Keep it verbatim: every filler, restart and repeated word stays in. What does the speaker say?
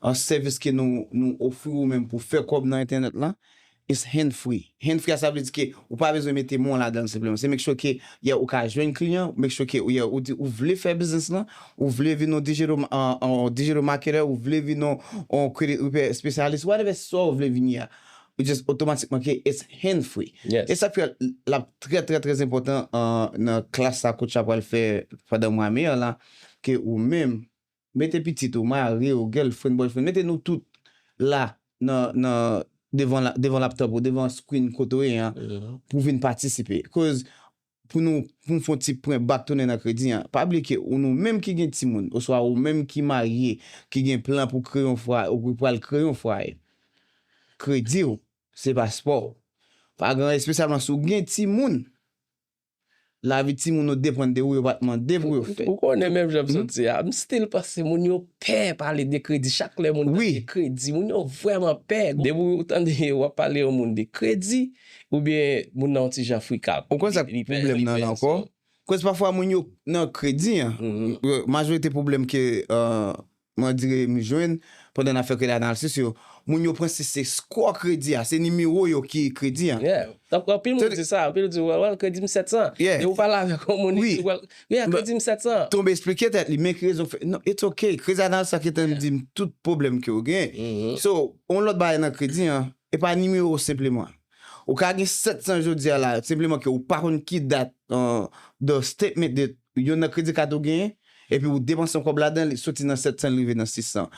an sèvis ke nou, nou ofri ou menm pou fè kòb nan entènèt lan, it's hand free. Hand free a, sa vle di ke ou pa bezwen mete men w ladan l senpleman. Se make sure ke, yeah, ou ka jwenn kliyan, make sure ke, yeah, ou di ou vle fè biznis lan, ou vle vin yon digital, an, an digital marketer, ou vle vin yon, yon credit repair specialist, whatever sa w vle vin ye a. Ou just otomatikman ke it's hand free. Yes. E sa fè l ap trè, trè, trè enpòtan, an, nan klas sa coach la pral fè pandan mwa me a la, ke ou menm, mete pitit ou, mari w, girlfriend, boyfriend, mete nou tout la nan, nan devan, la, devan laptop ou, devan screen kote w ye an, pou vin patisipe. Koz pou nou, pou n fè yon ti pwen bak tounen nan kredi an, pa bliye ke ou nou menm ki gen timoun, oswa ou menm ki marye, ki gen plan pou kreye yon fwaye, ou ki pral kreye yon fwaye, kredi w, se paspò w. Pa gen, espesyalman si w gen timoun, lavi timoun yo depann de ou, yo pa t mande pou yo fè. Ou konnen menm jan m sot di a, m still panse moun yo pè pale de kredi. Chak lè moun tande kredi, moun yo vrèman pè. Depi ou tande w ap pale yon moun de kredi, oubyen moun nan yon ti jan frika. Ou konn sa k pwoblèm nan la ankò? Koz pafwa moun yo nan kredi an, majorite pwoblèm ke, euh, mwen dire m jwenn pandan n ap fè kredi analysis yo, moun yo panse se score kredi a, se nimewo yo ki kredi an. Yeah. Tankou anpil moun di sa, anpil di, well, well, kredi m sèt san. Yeah. E ou pale avèk yon moun, li di, well, yeah, kredi m sèt san. Tonbe esplike tèt li, men ki rezon fè. Non, it's okay. Kredi analysis sa ki te di m tout pwoblèm ke w gen. So, yon lòt bagay nan kredi an, e pa nimewo senpleman. Ou ka gen sèt san jodi a la, senpleman ke ou pa konn ki dat, euh, the statement de yon nan kredi kat ou genyen, epi ou depanse yon kòb ladan, li soti nan sèt san, li rive nan sis san.